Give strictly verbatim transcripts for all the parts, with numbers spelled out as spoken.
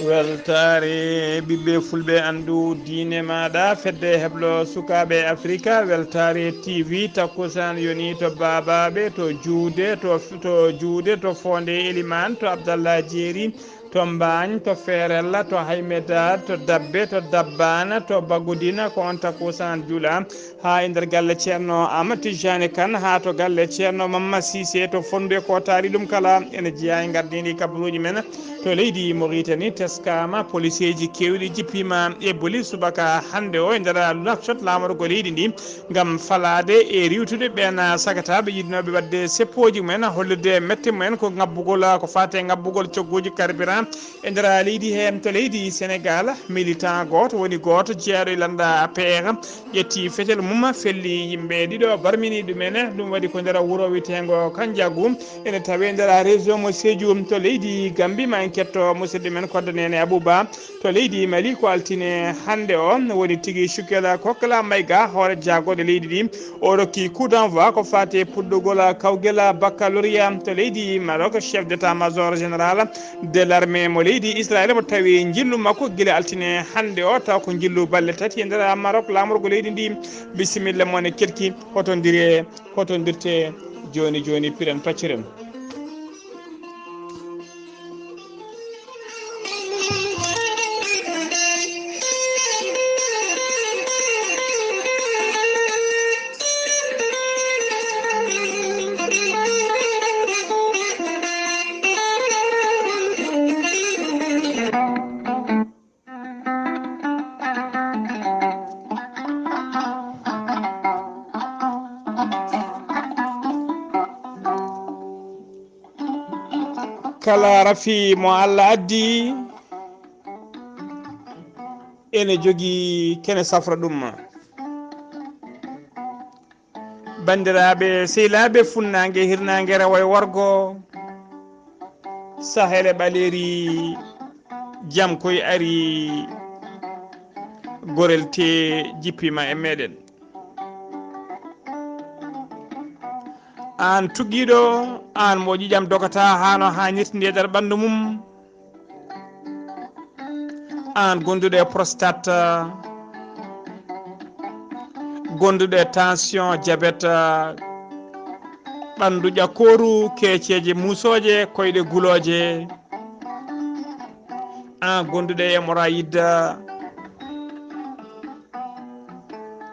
Weltaare ɓiɓɓe fulɓe, anndu diine maaɗa, fedde heblo sukaaɓe Afrika, weltaare T V, takkusaan yoni to baabaaɓe, to juude, to, to juude, to foonde Elimaan, to Abdallah Jeeri, to Mbaañ, to Feerella, to Haymeda, to Dabbe, to Dabbaana, to Bagudina, ko on takkusaan jula. Haa e nder galle Ceerno Amadou Tijjani Kane, haa to galle Ceerno Mamma Siise to Fonndu e ko taari ɗum kala, ene jeyaa e ngardiindi kabaruuji men to leydi Mauritanie. Teskaama poliseeji keewɗi jippiima e boli subaka hannde o e nder Nouakchott, laamorgo leydi ndi, ngam falaade e riiwtude ɓeen sagataaɓe yiɗnooɓe waɗde seppooji mumen, hollirde mette mumen ko ngabbugol, ko faati e ngabbugol cogguuji carburant e nder leydi hee. To leydi Senegaal, militant gooto, woni gooto jeyaɗo e lannda P R, ƴetti fetel mum, felli yimɓe ɗiɗo, barmini ɗumen. Ɗum waɗi ko nder wuro wiyeteengo Kanjagu, ene tawee nder région mo Sédhiou. To leydi Gambie, ma en ketto musidɗo men Koddo Nene Abouba. To leydi Mali, ko altine hannde o woni tigi Choukel Kokla Maïga, hoore jaagorɗe leydi ndi, o rokki coup d'envoi ko faati e puɗɗugol kawgel baccalauréat. To leydi Maroc, chef d'état-major général de l'armée mo leydi Israël mo tawi njillu makko gila altine hannde o, taw ko njillu balɗe tati e nder Maroc, laamorgo leydi ndi. Bisimilla mon e keɗki, hotondire, hotondirte jooni jooni, piren pacciren. Kala rafi mo Allah addi ene jogii kene safra ɗum. Banndiraaɓe, sehilaaɓe, funnaange, hirnaange, rewo e worgo, Sahel e ɓaleeri, jam koy ari, gorel te jippiima e meɗen. Aan tuggiiɗo, aan mo ƴiƴam dogata haa no haanirta ndi e nder ɓanndu mum, aan gonduɗo e prostate, gonduɗo e tension, diabète, ɓanndu ƴakkooru, keeceeje muusooje, koyɗe gulooje, aan gonduɗo e hémorroïde,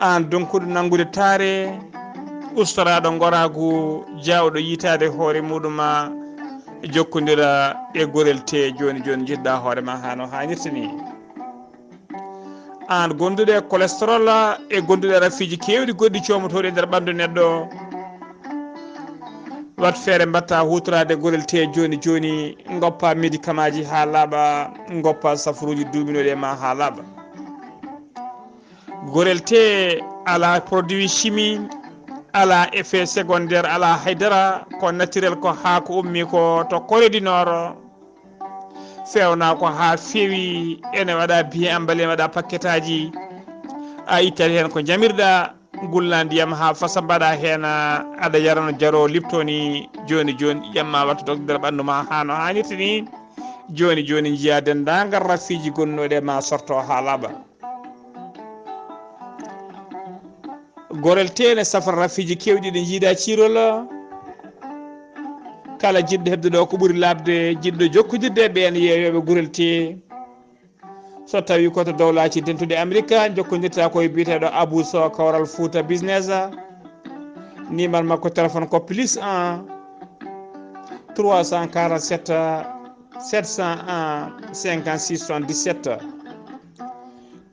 aan donkuɗo nanngude taare, ustoraaɗo ngoraagu, jaawɗo yiytaade hoore muɗum, jokkondira e gorel te jooni jooni, njiɗɗa hoore ma haa no haanirta ni. Aan gonduɗo e cholestérol e gonduɗo e rafiiji keewɗi goɗɗi coomotooɗi e nder ɓanndu neɗɗo, waɗ feere mbaɗta huutoraade gorel te jooni jooni, ngoppa médicamentji haa laaɓa, ngoppa safaruuji duuminooɗi e ma haa laaɓa. Gorel te alaa produit chimique, alaa effet secondaire, alaa haydara, ko naturel, ko haa ko ummi ko to Corée du Nord. Feewna ko haa feewi, ene waɗa bien emballé, ene waɗa paquetaaji. A ittat heen ko njamirɗa, ngulla ndiyam haa fasa, mbaɗa heen, aɗa yara no jaro Lipton ni. Jooni jooni, ƴiƴam ma waɗta dogde nder ɓanndu ma haa no haanirta ni. Jooni jooni, njiya denndaangal rafiiji gonnooɗi e ma sorto haa laaɓa. Gorel te ne safra rafiiji keewɗi ɗi njiida ciirol. Kala jiɗɗo heɓde ɗo ko ɓuri laaɓde, jiɗɗo jokkondirde e ɓeen yeeyooɓe gorel te. So tawii ko to Dowlaaji Dentuɗi Amerik, jokkondirta ko e biyeteeɗo Abou Sow, Kawral Fouta Business. Numéro makko téléphone ko plus un, trois cent quarante-sept, sept cent un, cinquante-six soixante-dix-sept.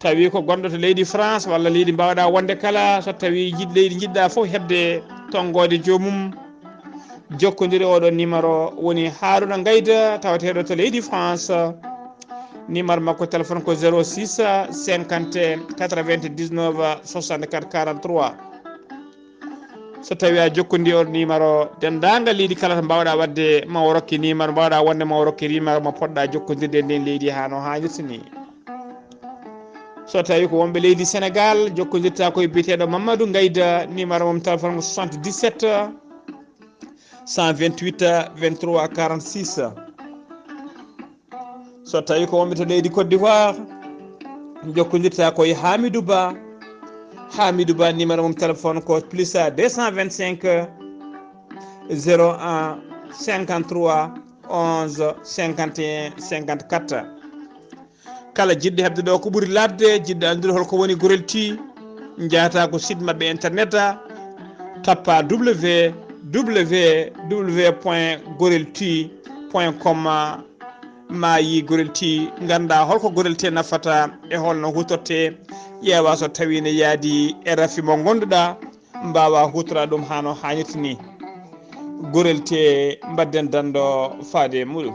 Tawi ko gonɗo to leydi France walla leydi mbaawɗa wonde kala, so tawi jiɗ-, leydi njiɗɗa fof heɓde tonngoode joomum, jokkondire oɗo numéro, woni Haruna Ngayda, tawateeɗo to leydi France. Numéro makko téléphone ko zéro six cinquante quatre-vingt-dix-neuf soixante-quatre quarante-trois. So tawi a jokkondi on numéro, denndaangal leydi kala to mbaawɗa waɗde ma o rokke numéro, mbaawɗa wonde ma o rokke numéro mo poɗɗa jokkondirde e ndin leydi haa no haanirta ni. So tawi ko wonɓe leydi Sénégal, jokkondirta ko e biyeteeɗo Mamadou Ngayda, numéro mum téléphone ko soixante-dix-sept cent vingt-huit vingt-trois quarante-six. So tawi ko wonɓe to leydi Côte d'Ivoire, jokkondirta ko e Hamidou Ba. Hamidou Ba, numéro mum téléphone ko plus deux cent vingt-cinq, zéro un, cinquante-trois, onze, cinquante et un, cinquante-quatre. Kala jiɗɗo heɓde ɗo ko ɓuri laaɓde, jiɗɗo anndude holko woni Gorel T, njahata ko site maɓɓe internet, tappa w w w point gorel t point com, ma yi Gorel T, ngannda holko Gorel T nafata e holno hutorte, ƴeewa so tawi ne yaadi e rafi mo ngonnduɗa, mbaawa hutora ɗum hano haanirta ni. Gorel T, mbadden dando faade e muɗum.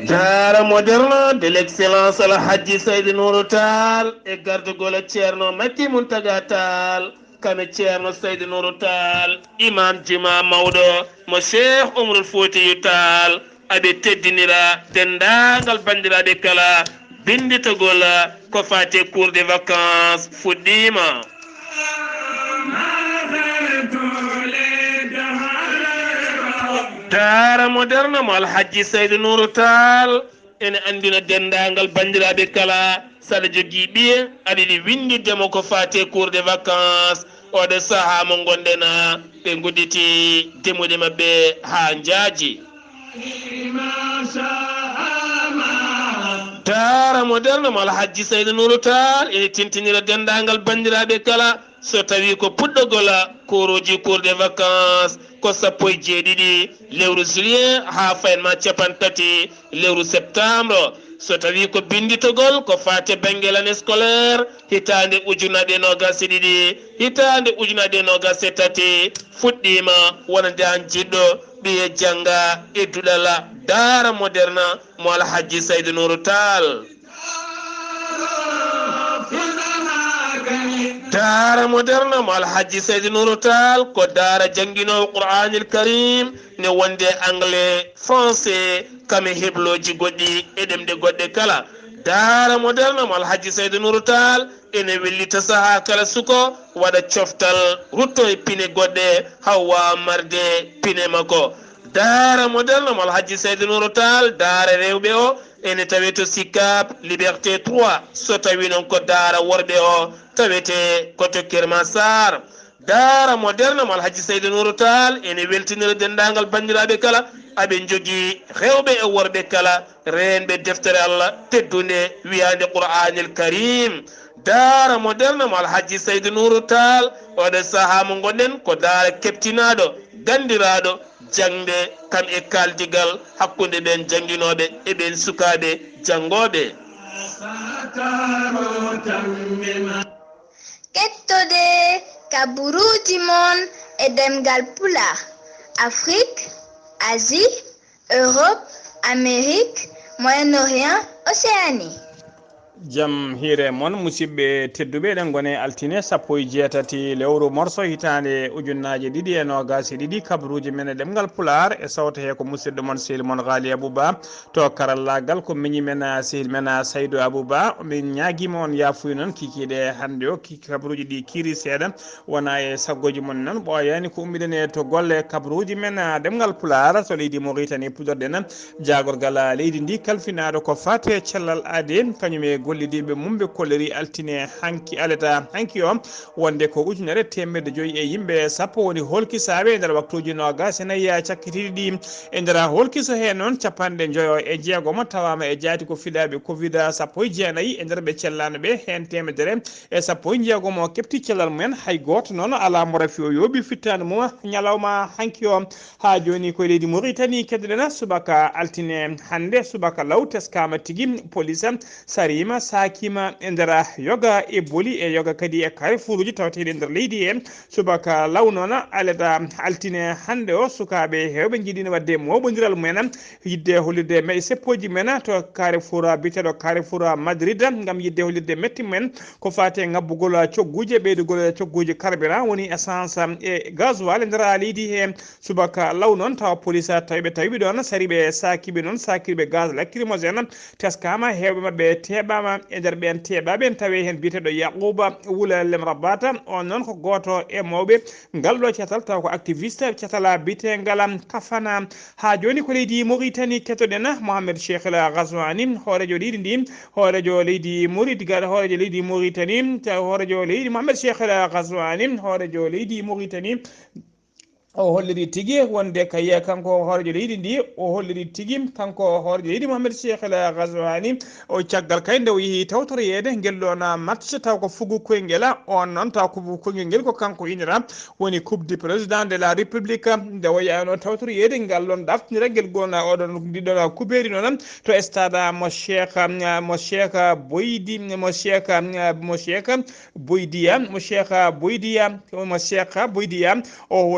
Jaara moderno de l'excellence Alhaji Seydi Nourou Tall e gardugol Ceerno Makki Muntaga Tall. Kame Ceerno Seydi Nourou Tall, imam juma mawɗo mo Cheikh Oumarul Foutiyou Tall, aɓe teddinira denndaangal banndiraaɓe kala binnditagol ko faati e cours de vacances fuɗɗiima. Daara moderne mo Alhaji Seydi Nourou Tall, ene anndina denndaangal banndiraaɓe kala, saɗa jogii ɓiye, aɗa yiɗi winndirde mo ko faati e cours de vacances, oɗo sahaa mo ngonɗen, ɓe ngudditi demuɗe maɓɓe haa njaaji. Daara moderne mo Alhaji Seydi Nourou Tall ene tintinira denndaangal banndiraaɓe kala, so tawi ko puɗɗogol kooruuji cours de vacances, ko sappo e jeeɗiɗi lewru juillet haa fayin ma capanɗe tati lewru septembre. So tawi ko binnditogol ko faati e bannge année scolaire, hitaande ujunaaje noogaas e ɗiɗi, hitaande ujunaaje noogaas e tati fuɗɗiima, wonande aan jiɗɗo ɓiye jannga e duɗal daara moderne mo Alhaji Seydi Nourou Tall. Daara moderne mo Alhaji Seydi Nourou Tall ko daara jannginoowo Qur'aanil Karim, ne wonde anglais, français, kame heblooji goɗɗi e ɗemɗe goɗɗe kala. Daara moderne mo Alhaji Seydi Nourou Tall ene wellita sahaa kala suko waɗa coftal, rutto e pine goɗɗe, hawa marde pine makko. Daara moderne mo Alhaji Seydi Nourou Tall, daara rewɓe o, ene tawe to Sicap Liberté trois. So tawi noon ko daara worɓe o, tawete ko to Keur Massar. Daara moderne mo Alhaji Seydi Nourou Tall ene weltinira denndaangal banndiraaɓe kala, aɓe njogii rewɓe e worɓe kala, reenɓe deftere Allah teddunde wiyaande Qur'aanil Karim. Daara moderne mo Alhaji Seydi Nourou Tall, oɗo sahaa mo ngonɗen ko daara keɓtinaaɗo, ganndiraaɗo, jaŋde kam e kaaldigal hakkunde ɓeen jannginooɓe e ɓeen sukaaɓe janngooɓe. Kettode kaburuuji mon e ɗemngal Pulaar, Afrik, Asie, Europe, Amérique, Moyen-Orient, Océanie. Jam hiire mon, musidɓe tedduɓe, eɗen ngone altine sappo e jeetati lewru morso hitaande ujunnaaje ɗiɗi e noogaas e ɗiɗi, kabaruuji men e ɗemngal Pulaar e sawto he ko musidɗo mon, sehil mon Ghali Abouba. To karallaagal ko miñi men, sehil men Saydou Abouba. Min ñaagiima on yaafuya noon kikiiɗe hannde o, ki-, kabaruuji ɗi kiiri seeɗa. Wona e saggooji mon noon, ɓooyaani ko ummiɗen e to golle kabaruuji men, ah, ɗemngal Pulaar, to leydi Mauritanie, puɗɗorɗen jaagorgal, ah, leydi ndi, kalfinaaɗo ko faati e cellal aade, kañum e gollidiiɓe mum, ɓe kolliri altine hanki, alata hanki o, wonde ko ujunere teemedde joyi e yimɓe sappo woni holkisaaɓe e nder waktuuji noogaas e nayi cakkitiiɗi ɗi. E nder holkiso he noon, capanɗe njoyo e jeegomo tawaama e jaati ko fiɗaaɓe covid sappo e jeenayi, e nder ɓe cellaano ɓe, heen teemedere e sappo e jeegomo keɓti cellal mumen, hay gooto noon alaa mo rafi o yooɓi fittaandu mum ñalawma hanki o. Haa jooni ko e leydi Mauritanie keddoɗen, subaka altine hannde, subaka law teskaama tigi, police sariima. saakima e nder yoga e boli e yoga kadi e carrefour uji tawateeɗi e nder leydi he. Subaka law noon aleda altine hannde o, sukaaɓe heewɓe njiɗino waɗde mooɓondiral mumen, yiɗde hollirde me-, seppooji men to carrefour biyeteeɗo carrefour Madrid, ngam yiɗde hollirde metti mumen ko faati e ngabbugol cogguuje, ɓeydugol cogguuje carburant, woni essence e gasoil e nder leydi he. Subaka law noon tawa police tawi ɓe, tawi ɓe ɗoon, sari ɓe, saakiiɓe noon, saakiiɓe gaz lacrymogène, teskaama, heewɓe maɓɓe teeɓaama. E nder ɓeen teeɓaaɓe en tawi heen biyeteeɗo Yaquba Wula Lem Rabata, oon noon ko gooto e mawɓe ngal ɗo catal, taw ko activiste catal biyeteengal Kafana. Haa jooni ko leydi Mauritanie kettoɗen Mohamed Cheikh El Ghazouani, hooreejo leydi ndi, hooreejo leydi Maurit-, hooreejo leydi Mauritanie, taw hooreejo leydi Mohamed Cheikh El Ghazouani, hooreejo leydi Mauritanie. O holliri tigi wonde kay kanko hooreejo leydi ndi, o holliri tigi kanko hooreejo leydi Mohamed Cheikh El Ghazouani, o caggal kay nde o yehi tawtoroyeede ngel ɗoon match, taw ko fugu koyngel, on noon taw ko fugu koyngel ngel ko kanko inira woni Coupe du Président de la République, nde o yahno tawtoroyeede ngal ɗoon ɗaftira ngel gona oɗon ndi ɗoon kubeeri noon to stade mo Cheikh, mo Cheikh Boydi, mo Cheikh, mo Cheikh Boydiya, mo Cheikh Boydiya, mo Cheikh Boydiya, o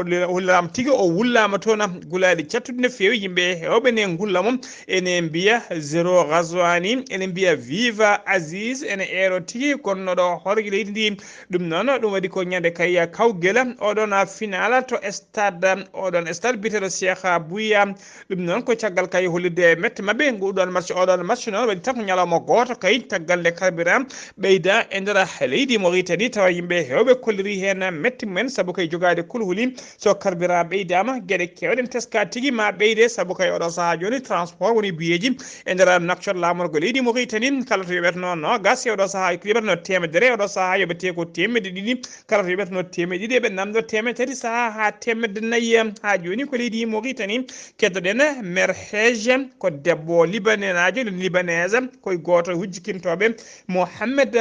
holliraama tigi, o wullaama toon gulaaɗi cattuɗi no feewi, yimɓe heewɓe ne ngulla mo, ene mbiya zéro Ghazouani, ene mbiya viva Aziz, ene eero tigi gonnoɗo hooreejo leydi ndi. Ɗum noon, ɗum waɗi ko ñande kay kawgel, oɗon finala to stade, oɗon stade biyeteeɗo Cheikh Bouya. Ɗum noon ko caggal kay hollirde mette maɓɓe, nguɗon match, oɗon match noon waɗi tan ko ñalawma gooto kay, caggal nde carburant ɓeyda e nder leydi Mauritanie, tawa yimɓe heewɓe kolliri heen mette mumen, sabu kay jogaade kulhuli, so carburant ɓeydaama, geɗe keewɗe ne teska tigi ma ɓeyde, sabu kay oɗo sahaa jooni transport woni biyeeji e nder nokcot laamorgo leydi Mauritanie, kala to yoɓeteno noogas e oɗo sahaa, yoɓeteno teemedere, oɗo sahaa yoɓete ko teemedde ɗiɗi, kala to yoɓeteno teemedde ɗiɗi, eɓe namdo teemedde tati sahaa haa teemedde nayi. Haa jooni ko leydi Mauritanie kettoɗen Merhej, ko debbo libanenaajo, libanaise, ko e gooto e hujjikintooɓe Mohamed,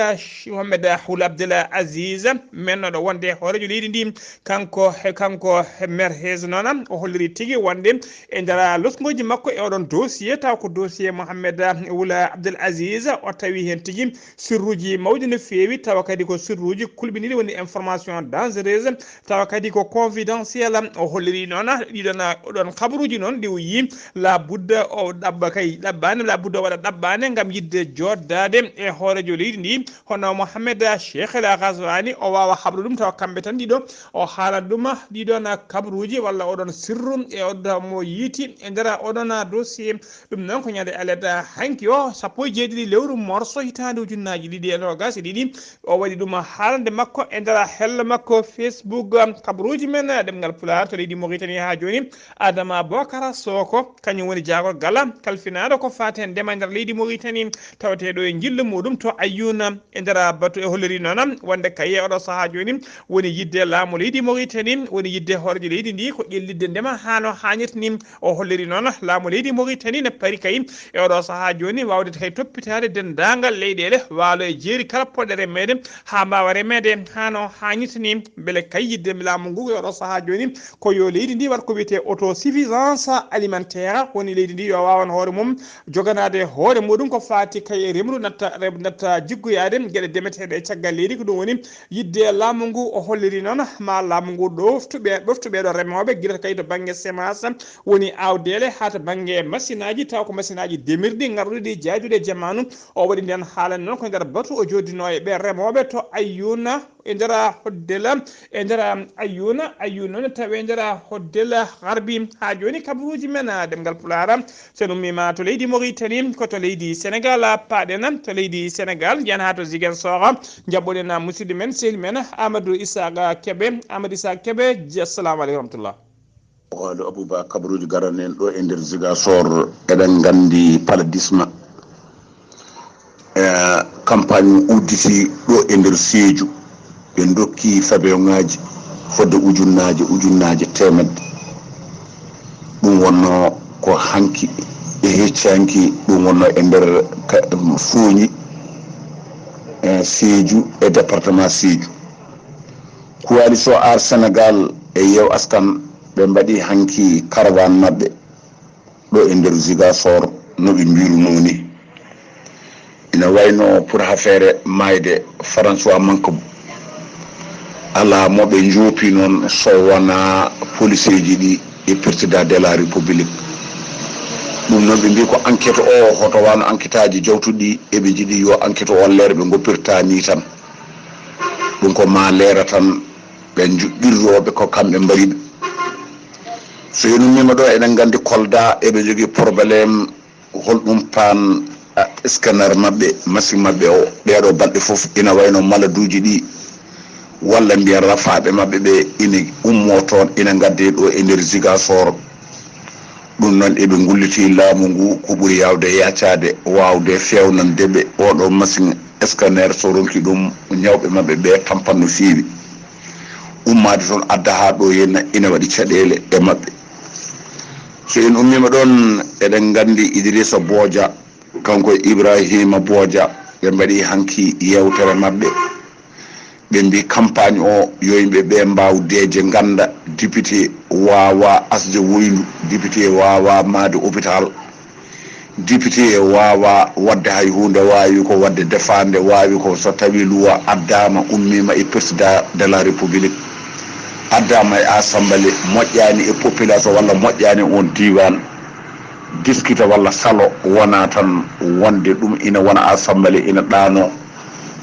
Mohamed Ould Abdel Aziz, mennoɗo wonde hooreejo leydi ndi. Kanko, kanko Merhej noon, o holliri tigi wonde e nder losngooji makko e oɗon dossier, taw ko dossier Mohamed Ould Abdel Aziz, o tawi heen tigi sirruuji mawɗi no feewi, tawa kadi ko sirruuji kulɓiniiɗi, woni information dangereuse, tawa kadi ko confidentiel. O holliri noon ɗiɗon, oɗon kabaruuji noon ɗi o yii, labudda o ɗaɓɓa kay, ɗaɓɓaani, labudda o waɗa ɗaɓɓaani ngam yiɗde jooɗdaade e hooreejo leydi ndi, hono Mohamed Cheikh El Ghazouani, o waawa haɓru ɗum, tawa kamɓe tan ɗiɗo, o haalan ɗum ɗiɗon kabaruuji walla oɗon sirru e oɗon mo yiiti e nder oɗon dossier. Ɗum noon ko ñande aleda hanki o, sappo e jeeɗiɗi lewru morso hitaande ujunnaaji ɗiɗi e noogas e ɗiɗi. O waɗi ɗum haalande makko e nder helle makko Facebook, kabaruuji men ɗemngal Pulaar to leydi Mauritanie haa jooni. Adama Bokara Soko, kañum woni jaagorgal kalfinaaɗo ko faati e ndema e nder leydi Mauritanie, tawateeɗo e njillu muɗum to Ayyuna e nder batu e holliri noon wonde kaye oɗo sahaa jooni woni yiɗde laamu leydi Mauritanie, woni yiɗde hooreejo leydi ndi ko ƴellitde ndema haa no haanirta ni. O holliri noon laamu leydi Mauritanie ne pari kay e oɗo sahaa jooni waawde kay toppitaade denndaangal leyɗeele waalo e jeeri kala poɗɗe remeede haa mbaawa remeede haa no haanirta ni. Mbele kay yiɗde laamu ngu e oɗo sahaa jooni ko yo leydi ndi waɗ ko wiyetee autosuffisance alimentaire, woni leydi ndi yo waawan hoore mum joganaade hoore muɗum ko faati kay e remru natta, rem-, natta jiggoyaade geɗe demeteeɗe e caggal leydi. Ko ɗum woni yiɗde laamu ngu. O holliri noon ma laamu ngu ɗoftu ɓe, ɗoftu ɓeeɗo remooɓe, gila kay to bannge semence, woni aawdeele, haa to bannge masinaaji, taw ko masinaaji demirɗi, ngarɗuɗi, jaaduɗi e jamaanu. O waɗi ndeen haalande noon ko nder batu o jooddinoo e ɓe remooɓe to Ayyuna, e nder hoddela, e nder Ayyuna, Ayyuna noon tawi e nder hoddela Garbi. Haa jooni kabaruuji men, ah, ɗemngal Pulaar, so en ummiima to leydi Mauritanie, ko to leydi Senegal paaɗen, to leydi Senegal, njahen haa to Ziguinchor, njaɓɓoɗen musidɗo men, sehil men, Amadou Issaka Kebe. Amadou Issaka Kebe, je-, assalamu aleykum wa rahmatullah. Waalo Abouba, kabaruuji garanen ɗo e nder Ziguinchor, eɗen nganndi paludisme, e campagne udditi ɗo e nder Sédhiou, ɓe ndokki fabeyoŋaaji fodde ujunnaaje, ujunnaaje teemedde. Ɗum wonno ko hanki e hecci hanki, ɗum wonno e nder ka-, Fooñi, e Sédhiou e département Sédhiou. Coalition Aar Sénégal e Yeew Askan, ɓe mbaɗi hanki caravane maɓɓe ɗo e nder Ziguinchor, no ɓe mbirunoo ni. Ina wayno pour affaire maayde François Mancabou, alaa mo ɓe njoopi noon so wonaa poliseeji ɗi e Président de la République. Ɗum noon ɓe mbii ko enquête o, hoto wano enquêtaaji jawtuɗi, eɓe njiɗi yo enquête o leer, ɓe ngoppirta ni tan. Ɗum ko maa leera tan, ɓe njuɓɓirrooɓe ko kamɓe mbariɓe. So en ummiima ɗo, eɗen nganndi Kolda eɓe njogii problème. Holɗum paan scanner maɓɓe, machine maɓɓe o, ɓeeɗo balɗe fof ina wayno maladuuji ɗi, walla mbiyen rafaaɓe maɓɓe ɓe ina ummoo toon, ina ngadde ɗo e nder Ziguinchor? Ɗum noon eɓe ngulliti laamu ngu ko ɓuri yaawde yaacaade, waawde feewnande ɓe oɗo machine scanner, so ronki ɗum ñawɓe maɓɓe ɓe tampan no feewi. Ummaade toon adda haa ɗo henna ina waɗi caɗeele e maɓɓe. So en ummiima ɗoon, eɗen nganndi Idrissa Booja, kanko e Ibrahima Booja, ɓe mbaɗi hanki yeewtere maɓɓe. Ɓe mbii campagne o, yo yimɓe ɓe mbaaw deeƴde, ngannda député waawaa asde woyndu, député waawaa maayde hôpital, député waawaa waɗde hay huunde, waawi ko waɗde defaande, waawi ko so tawii loi addaama, ummiima e Président de la République, addaama e Assemblée, moƴƴaani e population walla moƴƴaani e oon diiwaan, diskita walla salo, wonaa tan wonde ɗum ina wona Assemblée ina ɗaanoo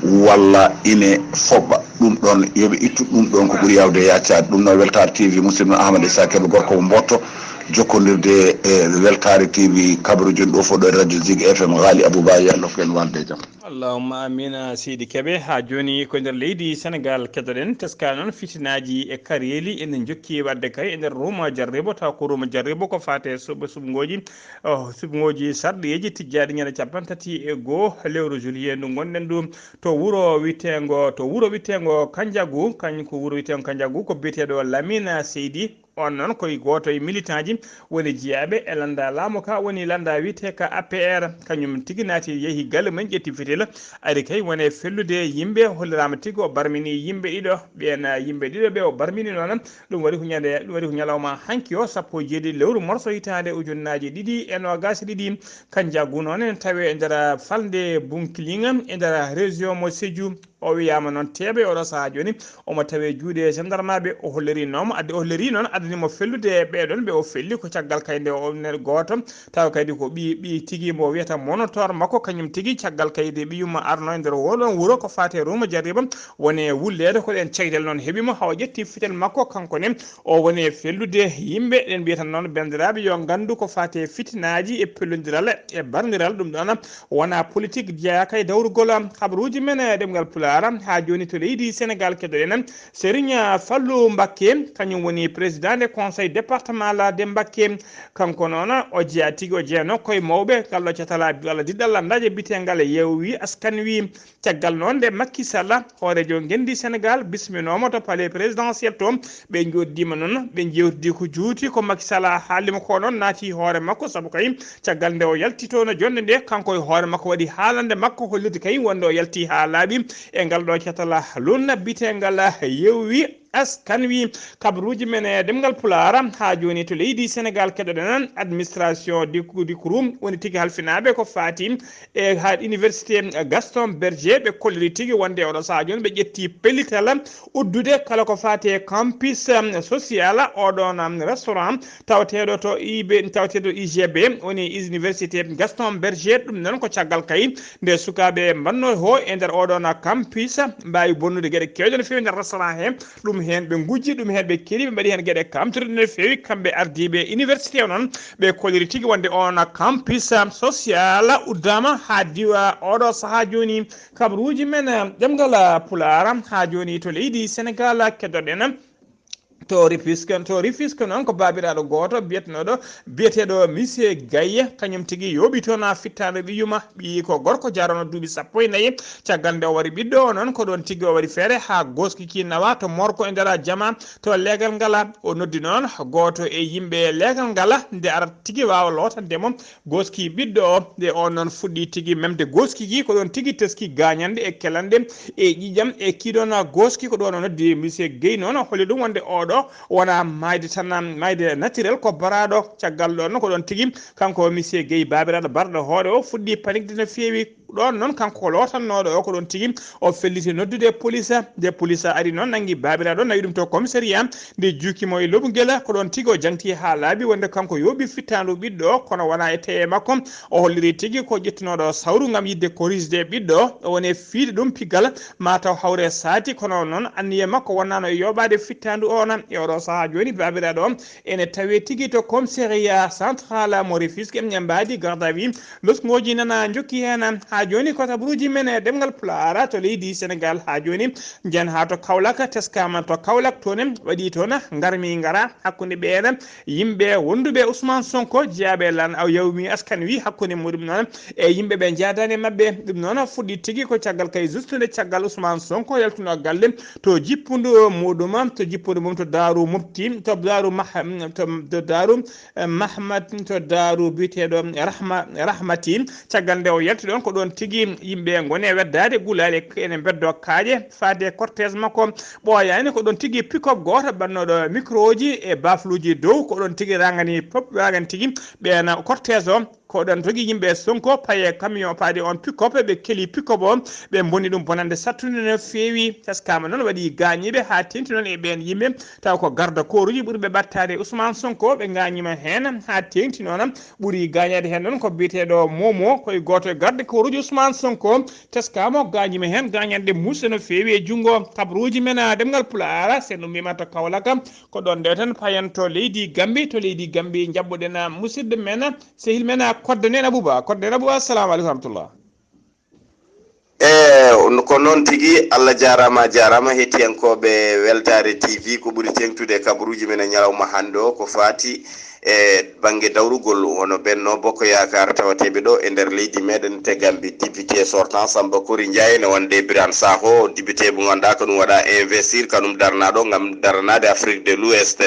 walla ina foɓɓa. Ɗum ɗoon, yo ɓe ittu ɗum ɗoon, ko ɓuri yaawde yaacaade. Ɗum noon, Weltaare T V, musidɗo Ahmad Issa Kebe, gorko mo Mboto, jokkondirde e Weltaare T V, kabaruuji ɗo fof ɗo e Radio Zik F M, Ghali Abouba, yo Allah hokku en waalde e jam. Allahumma amina, seydi Kebe. Haa jooni ko nder leydi Senegaal keɗoɗen, teska noon fitinaaji e kareeli ene njokki waɗde kay e nder Ruuma Jarribo, taw ko Ruuma Jarribo ko faati e suɓ-, suɓngooji, oh, suɓngooji sarɗiyeeji tijjaaɗi ñande capanɗe tati e goo lewru juillet ndu ngonɗen ndu, to wuro wiyeteengo, to wuro wiyeteengo Kanjagu, kañ ko wuro wiyeteengo Kanjagu, ko biyeteeɗo Lamine Seydi. On noon ko gooto e militant ji woni jiyaaɓe e lannda laamu ka, woni lannda wiyetee ka A P R. Kañum tigi naati, yehi galle mum, ƴetti fitila, ari kay woni e fellude yimɓe, holliraama tigi o barmini yimɓe ɗiɗo. Ɓeen yimɓe ɗiɗo ɓe o barmini noon, ɗum waɗi ko ñande, ɗum waɗi ko ñalawma hanki o, sappo e jeeɗiɗi lewru morso hitaande ujunnaaje ɗiɗi e noogaas e ɗiɗi. Kanjagu noon ene tawee e nder falnde Bunkiling, e nder région mo Sédhiou. O wiyaama noon teeɓe oɗo sahaa jooni, omo tawee juuɗe gendarmeɓe. O holliri noon, addi, o holliri noon addani mo fellude e ɓeeɗoon ɓe o felli. Ko caggal kay nde o ne gooto, tawa kadi ko ɓi, ɓi tigi mo wiyata monotor makko, kañum tigi caggal kay nde ɓiyum arno e nder oɗon wuro ko faati e Ruuma Jarriba, woni e wulleede. Ko ɗeen caggal noon heɓi mo, hawa ƴetti fitel makko kanko ne, o woni e fellude yimɓe. Ɗen mbiyata noon banndiraaɓe yo nganndu ko faati e fitinaaji e pellondiral e barndiral, ɗum ɗoon wonaa politik, jeyaaka e dawrugol habaruuji men e ɗemngal Pulaar. Haa jooni to leydi Senegaal keɗoɗen Serigne Fallou Mbacké, kañum woni président de conseil départemental de Mbacké. Kanko noon o jeyaa tigi, o jeyanoo koye mawɓe ngal ɗo catal walla diɗɗal lannda je biyeteengal Yewwi Askan Wi. Caggal noon nde Macky Sall, hooreejo ngenndi Senegaal, bisminooma to palais présidentiel to, ɓe njooɗdiima noon, ɓe njeewtidi ko juuti ko Macky Sall haalnimo ko noon naati hoore makko, sabu kay caggal nde o yalti toon e jonnde nde, kanko e hoore makko waɗi haalande makko hollirde kay wonde o yalti haa laaɓi e ngal ɗo catal lonna biyeteengal Yewwi Askan Wi. Kabaruuji men e ɗemngal Pulaar haa jooni to leydi Senegaal keɗoɗen administration di, di Kouroum woni tigi halfinaaɓe ko faati e haa université Gaston Berger, ɓe kolliri tigi wonde oɗo sahaa jooni ɓe ƴetti pellital uddude kala ko faati e campus, um, social, oɗon, um, restaurant tawateeɗo to I B, tawateeɗo I G B, woni université Gaston Berger. Ɗum noon ko caggal kay nde sukaaɓe mbanno ho e nder oɗon campus mbaawi bonnude geɗe keewɗe no feewi nder restaurant he. Ɗum heen ɓe ngujji, ɗum heen ɓe keɗi, ɓe mbaɗi heen geɗe kamtuɗe no feewi. Kamɓe ardiiɓe université o noon, ɓe kolliri tigi wonde on campus social uddaama haa diwa oɗo sahaa jooni. Kabaruuji men, eh, ɗemngal, eh, Pulaar, haa jooni to leydi Senegaal, keddoɗen to Rufisque, to Rufisque noon ko baabiraaɗo gooto biyetenooɗo, biyeteeɗo Monsieur Gaye, kañum tigi yooɓi toon fittaandu ɓiyum, ɓiyi ko gorko jarono duuɓi sappo e nayi. Caggal nde o wari ɓiɗɗo o noon, ko ɗoon tigi o waɗi feere haa gooski ki nawa to morgue e nder jama to leegal ngal. O noddi noon gooto e yimɓe leegal ngal nde ara tigi waawa lootande mo gooski ɓiɗɗo o. Nde o noon fuɗɗi tigi memde gooski ki, ko ɗoon tigi teski gaañanɗe e kelanɗe e ƴiiƴam e kii ɗoon gooski. Ko ɗoon o noddi Monsieur Guèye noon, o holli ɗum wonde oɗo wonaa maayde tan, maayde naturel, ko baraaɗo. Caggal ɗoon ko ɗoon tigi kanko Monsieur Guèye, baabiraaɗo barɗo hoore o, fuɗɗi panikde no feewi. Ɗoon noon, kanko ko lootannooɗo o, ko ɗoon tigi o felliti noddude police. Nde police ari noon, nanngi baabiraaɗo, nawi ɗum to commissariat. Nde juuki mo e loɓungel, ko ɗoon tigi o jaŋti haa laaɓi wonde kanko yooɓi fittaandu ɓiɗɗo o, kono wonaa e teye makko. O holliri tigi ko ƴettunooɗo sawru ngam yiɗde korisde ɓiɗɗo o, woni e fiyde ɗum piggal, maa taw hawre saati, kono noon anniya makko wonnaano e yooɓaade fittaandu o. E oɗo sahaa jooni, baabiraaɗo o ene tawee tigi to commissariat central mo Rufisque, e mbaadi garde à vue. Losngooji nana njokki heen. Haa jooni ko tabaruuji men e ɗemngal Pulaar to leydi Senegaal. Haa jooni, njehen haa to Kaolack, teskaama to Kaolack, toon en waɗi toon ngarmi ngara hakkunde ɓeen yimɓe wonduɓe Ousmane Sonko, jeyaaɓe lan aw yawmi askan wi, hakkunde muɗum noon e yimɓe ɓe njaadaani e maɓɓe. Ɗum noon fuɗɗi tigi ko caggal kay juste nde caggal Ousmane Sonko yaltuno galle to jippundu muɗum, to jippundu mum to Daaru Mufti, to Daaru Mah-, to, to Daaru, eh, Mahmad, to Daaru biyeteeɗo Rahma, Rahmati. Caggal nde o yalti ɗoon, ko ɗoon tigi yimɓe ngoni e weddaade gulaali ene mbeddoo kaaƴe faade cortège makko. Ɓooyaani, ko ɗoon tigi pick-up gooto baɗnooɗo microji e bafluuji dow, ko ɗoon tigi rangani pop, rangani tigi ɓeen cortège o. Ko ɗoon tigi yimɓe Sonko paye camion, paade on pick-up, ɓe keli pick-up o, ɓe mbonni ɗum bonannde sattunde no feewi. Teskaama noon waɗi gaañiiɓe haa teeŋti noon e ɓeen yimɓe, taw ko garde corps uji ɓurɓe ɓattaade Ousmane Sonko, ɓe ngaañiima heen haa teeŋti noon. Ɓuri gaañaade heen noon ko biyeteeɗo Momo, ko e gooto e garde corps uji Ousmane Sonko. Teskaama o gaañiima heen gaañanɗe muusɗe no feewi e junngo. Kabaruuji men, a, ɗemngal Pulaar, so en ummiima to Kaolack, ko ɗoon nde tan payen to leydi Gambi, to leydi Gambi njaɓɓuɗen, a, musidɗo men, sehil men, a, Kodde Neen Abuba. Kodde Neen Abuba, assalamu aleykum wa rahmatullah. E ko noon tigi, Allah jaaraama, a jaaraama hettiyankooɓe Weltaare T V. Ko ɓuri teeŋtude e kabaruuji men e ñalawma hannde o ko faati e bannge dawrugol hono Benno Bokk Yaakaar tawateeɓe ɗo e nder leydi meɗen te Gambie. Député sortant Samba Kori Ndiaye ne wonde Birane Sakho, député mo ngannduɗaa ko ɗum waɗa investir, kanum darnaaɗo ngam daranaade Afrique de l'Ouest.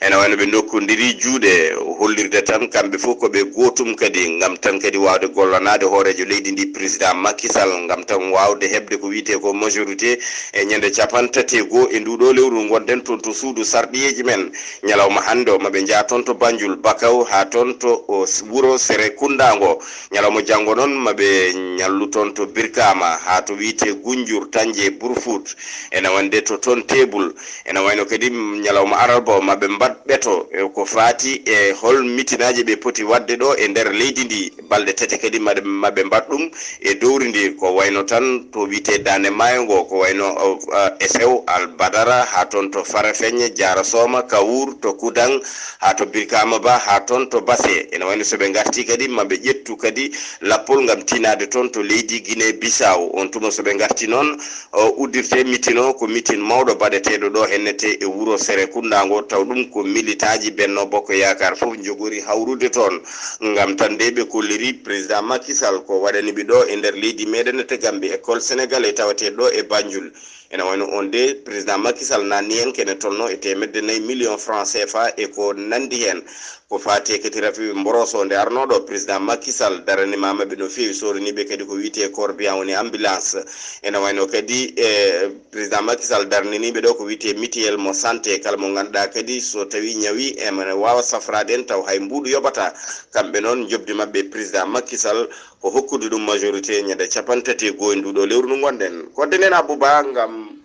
Ene wayno ɓe ndokkondiri juuɗe, hollirde tan kamɓe fof ko ɓe gootum kadi, ngam tan kadi waawde gollanaade hooreejo leydi ndi, président Macky Sall, ngam tan waawde heɓde ko wiyetee ko majorité e ñande capanɗe tati e goo e nduuɗo lewru ngonɗen toon to suudu sarɗiyeeji men. Ñalawma hannde o, maɓe njaha toon to Banjul, Bakaw, haa toon to o s-, wuro Serekunda ngo. Ñalawma janngo noon, maɓe ñallu toon to Birkama, haa to wiyetee Gunjur, Tanje, Burfut, ene wonde to toon Tebul. Ene wayno kadi ñalawma alarba o, maɓe mbaɗ ɓeto, e ko faati e hol mitinaaji ɓe poti waɗde ɗo e nder leydi ndi. Balɗe tati kadi maɓe, maɓe mbaɗ ɗum e dowri ndi, ko wayno tan to wiyetee Daande Maayo ngo, ko wayno, o, a, Esew, Albadara, haa toon to Farafeññe, Jaara Sooma, Kawuur, to Kudang, haa to Birkama Ba, haa toon to Base. Ene wayno so ɓe ngartii kadi, maɓe ƴettu kadi lappol ngam tiinaade toon to leydi Guinée Bissau. On tuma so ɓe ngartii noon, o uddirte mitin o, ko mitin mawɗo baɗeteeɗo ɗo hennete e wuro Serekunda ngo, taw ɗum ko militaaji Benno Bokk Yaakaar fof njogori hawrude toon. Ngam tan nde ɓe kolliri président Macky Sall ko waɗani ɓe ɗo e nder leydi meɗen te Gambie, école sénégalais tawateeɗo ɗo e Banjul. Ene wayno on de président Macky Sall nanni heen kene tolno e teemedde nayi million franc C F A e ko nandi heen. Ko faati e kadi rafi mboroso nde arnooɗo, président Macky Sall daranimaama ɓe no feewi, soraniiɓe kadi ko wiyetee corbillard, woni ambulance. Ene wayno kadi e président Macky Sall darnaniiɓe ɗo ko wiyetee mutuelle mo santé, kala mo ngannduɗaa kadi so tawi ñawi ene waawa safraade en taw hay mbuuɗu yoɓata. Kamɓe noon, njoɓdi maɓɓe président Macky Sall ko hokkude ɗum majorité ñande capanɗe tati e goo e nduuɗo lewru ndu ngonɗen. Kodde nen Abouba ngam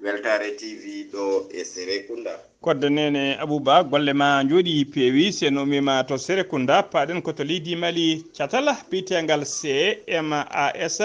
Weltaare T V ɗo e Serekunda. Kodde nene Abouba, golle ma njooɗi peewi. Si en ummiima to Serekunda, paaɗen ko to leydi Mali, catal biyeteengal C M A S,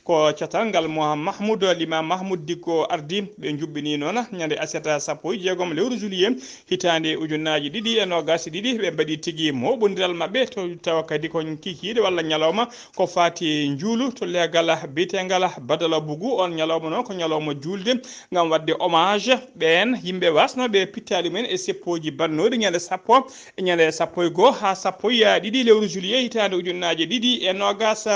ko catal ngal mo Mahmoud Lima Mahmoud Dicko ardi. Ɓe njuɓɓini noon ñande aset sappo e jeegom lewru juillet hitaande ujunnaaji ɗiɗi e noogaas e ɗiɗi. Ɓe mbaɗi tigi mooɓondiral maɓɓe to tawa kadi ko kikiiɗe walla ñalawma ko faati njuulu to leegal biyeteengal Badala Bugu. On ñalawma noon ko ñalawma juulde ngam waɗde hommage ɓeen yimɓe waasnooɓe pittaali mumen e seppooji bannooɗi ñande sappo, e ñande sappo e goo haa sappo e ɗiɗi lewru juillet hitaande ujunnaaje ɗiɗi e noogaas.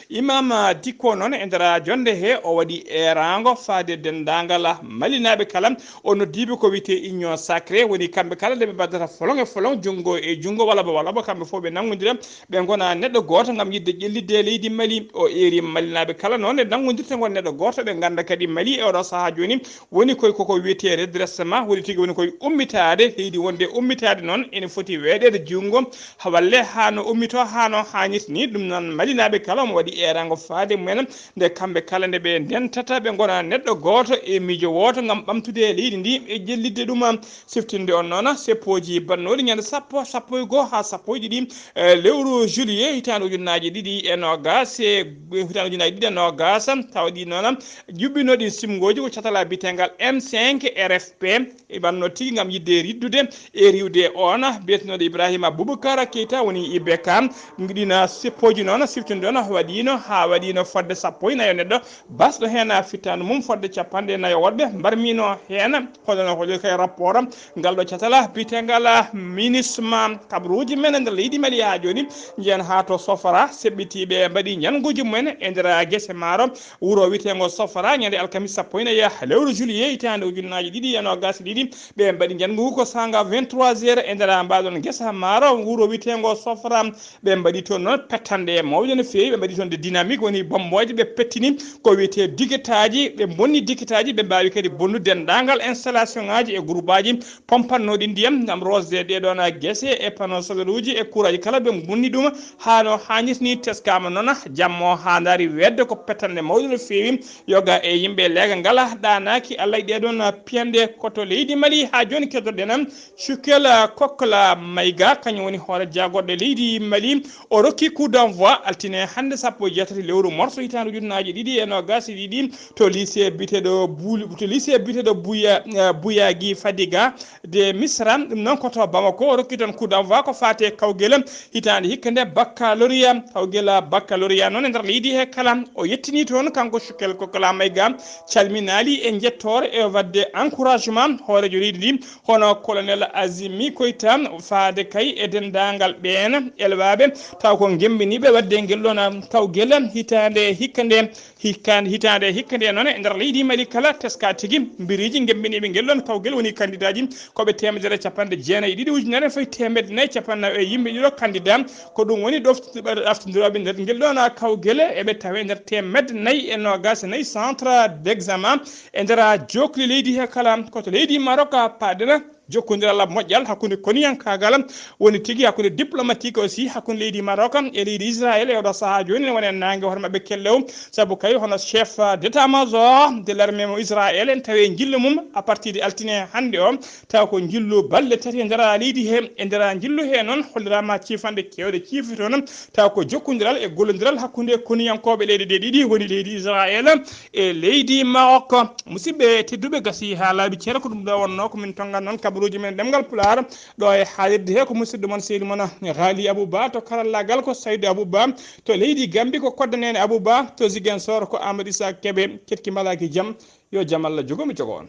Imam Dicko noon e nder jonnde he o waɗi eeraango faade denndaangal Malinaaɓe kala. O noddiiɓe ko wiyetee union sacrée, woni kamɓe kala nde ɓe mbaddata foloŋ e foloŋ, junngo e junngo, walla bo, walla bo kamɓe fof ɓe nanngondira, ɓe ngona neɗɗo gooto ngam yiɗde ƴellitde leydi Mali. O eeri Malinaaɓe kala noon nde nanngondirta ngon neɗɗo gooto, ɓe ngannda kadi Mali e oɗo sahaa jooni woni koye koko wiyetee redressement, woni tigi woni koye ummitaade, leydi wonde ummitaade noon ene foti weeɗeede junngo, walle haa no ummitoo, haa no haanirta ni. Ɗum noon, Malinaaɓe kala omo waɗi eeraango faade mumen, nde kamɓe kala nde ɓe ndentata, ɓe ngona neɗɗo gooto e miijo wooto ngam ɓamtude leydi ndi e jellitde ɗum. Siftinde on noon, seppooji bannooɗi ñande sappo, sappo e goo haa sappo e ɗiɗi, eh, lewru juillet hitaande ujunnaaji ɗiɗi e noogaas, e hitaande ujunnaaji ɗiɗi e noogaas, tawa ɗi noon juɓɓinooɗi simngooji ko catala biyeteengal M cinq R F P, e ɓanno tigi ngam yiɗde riddude e riiwde on biyetenooɗo Ibrahima Boubacar Keita woni I B K. Ɗina seppooji noon siftinde on waɗiino haa waɗiino fodde sappo e nayo neɗɗo basɗo heen fittaandu mum fodde capanɗe nayo woɗɓe mbarmiino heen. Hono no holi kay rapport ngal ɗo catala biyeteengal MINUSMA. Kabaruuji men e nder leydi Mali haa jooni njeyan haa to Sofara, seɓɓitiiɓe mbaɗi ñannguuji mumen e nder gese maaro wuro wiyeteengo Sofara ñande alkamisa sappo e nayi lewru juillet hitaande ujunnaaji ɗiɗi e noogaas e ɗiɗi. Ɓe mbaɗi ñanngu ko saanga vingt-trois heures e nder mbaɗon ngesa maaro wuro wiyeteengo Sofara. Ɓe mbaɗi toon noon pettanɗe mawɗe no feewi, ɓe mbaɗi toon de dynamique woni bommbooje, ɓe pettini ko wiyetee diketaaji, ɓe bonni diketaaji, ɓe mbaawi kadi bonnude denndaangal installation ŋaaji e groupe aji pompannooɗi ndiyam ngam rosde ɗee ɗoon gese e panneau solaire uji e courant ji kala ɓe bonni ɗum haa no haanirta ni. Teskaama noon jamma o haa ndaari weetde ko pettanɗe mawɗe no feewi. Yoga e yimɓe leegal ngal ɗaanaaki Allah e ɗee ɗoon piyanɗe. Ko to leydi Mali haa jooni keddoɗen Cukel Kokla Mayga, kañum woni hoore jaagorɗe leydi Mali. O rokki coup d'envoi altine hannde sappo e jeetati lewru morso hitaande ujunnaaji ɗiɗi e noogaas e ɗiɗi to lycée biyeteeɗo Bul-, to lycée biyeteeɗo Buya-, eh, Buyagi Fadiga de Misra. Ɗum noon ko to Bamako o rokki toon coup d'envoi ko faati e kawgel hitaande hikka nde baccalauréat. Kawgel baccalauréat noon e nder leydi he kala. O yettini toon kanko Cukel Kokla Mayga, calminaali e njettoore e waɗde encouragement hooreejo leydi ndi, hono colonel Azimi Koyta, faade kay e denndaangal ɓeen elwaaɓe, taw ko ngembiniiɓe waɗde ngel ɗoon kawgel hitaande hikka nde, hikka-, hitaande hikka nde noon e nder leydi Mali kala teska tigi mbiriiji ngembiniiɓe ngel ɗoon kawgel woni kandidaaji ko ɓe teemedere capanɗe jeenayi e ɗiɗi ujunere fayi teemedde nayi capanɗe nayi e yimɓe ɗiɗo candidat. Ko ɗum woni ɗoftude ɓe ɗaftindirooɓe nder ngel ɗoon kawgel, eɓe tawe nder teemedde nayi e noogaas e nayi centre d'examen e nder jookli leydi he kala. Ko to leydi Maroc paaɗen jokkondiral moƴƴal hakkunde koniyankaagal woni tigi hakkunde diplomatique aussi hakkunde leydi Maroc e leydi Israël e oɗo sahaa jooni ne woni e naange hoore maɓɓe kellew. Sabu kay hono chef d'état-major de l'armée mo Israël en tawi njillu mum à partir de altine hannde o, taw ko njillu balɗe tati e nder leydi he, e nder njillu he noon holliraama ciifanɗe keewɗe ciifi toon, taw ko jokkondiral e gollondiral hakkunde koniyankooɓe leyɗe ɗe ɗiɗi woni leydi Israël e leydi Maroc. Musidɓe tedduɓe, gasi haa laaɓi ceere, ko ɗum ɗo wonnoo ko min tonngannoo kabaruuji men ɗemngal Pulaar ɗo e haalirde he. Ko musidɗo mon sehil mon Ghali Abou Ba, to karallaagal ko Saydou Abou Ba, to leydi Gambie ko Kodda Neene Abou Ba, to Ziguinchor ko Amadou Issa Kébé. Keɗki mbalaaki jam, yo jam Allah jogo mi jogo on.